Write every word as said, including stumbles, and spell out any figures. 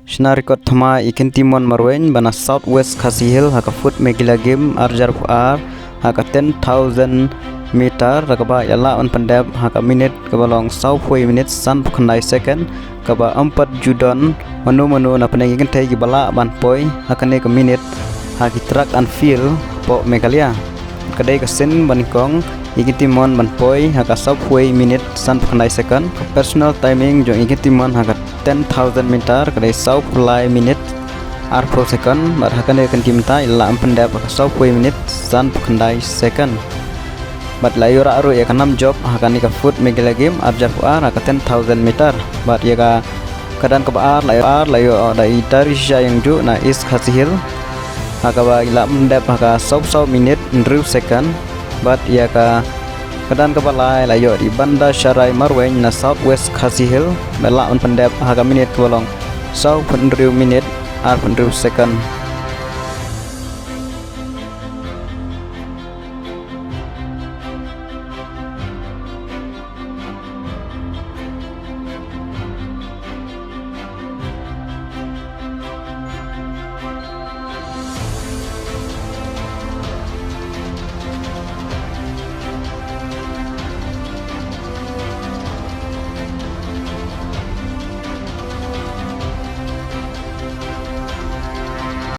Shna record thymmai ïa i Kintimon Marwein ba na South West Khasi Hills ha ka Foot Meghalaya Game ar hajar arphew ar ha ka ten thousand meter, da kaba i la lah ban pyndep ha ka minit kaba long sawphew minit sanphew khyndai second, kaba ym pat ju don mano mano na pdeng ki kynthei kiba lah ban poi ha kane ka minit ha ki track and field hapoh Meghalaya. Ka dei ka sien ba nyngkong i Kintimon ban poi ha ka sawphew minit sanphew khyndai second. Ka personal timing jong i Kintimon ha ka ten thousand meter ka dei sawphew lai minit arphew second, bad ha kane ka kynti mynta i la lah ban pyndep ha ka sawphew minit sanphew khyndai second. Bad la ïoh rah ruh ïa ka nam jop ha kane ka Foot Meghalaya Game ar hajar arphew ar ha ka ten thousand meter. Bad ïa ka kyrdan kaba ar la ïoh, ar la ïoh da i Tarisha Yangju na East Khasi Hills, ha kaba i la pyndep ha ka sawphew saw minit hynriew second. Bad ïa ka kyrdan kaba lai la ïoh da i Banda Sharai Marwein na South West Khasi Hills, ba i la lah ban pyndep ha ka minit kaba long sawphew hynriew minit arphew hynriew second.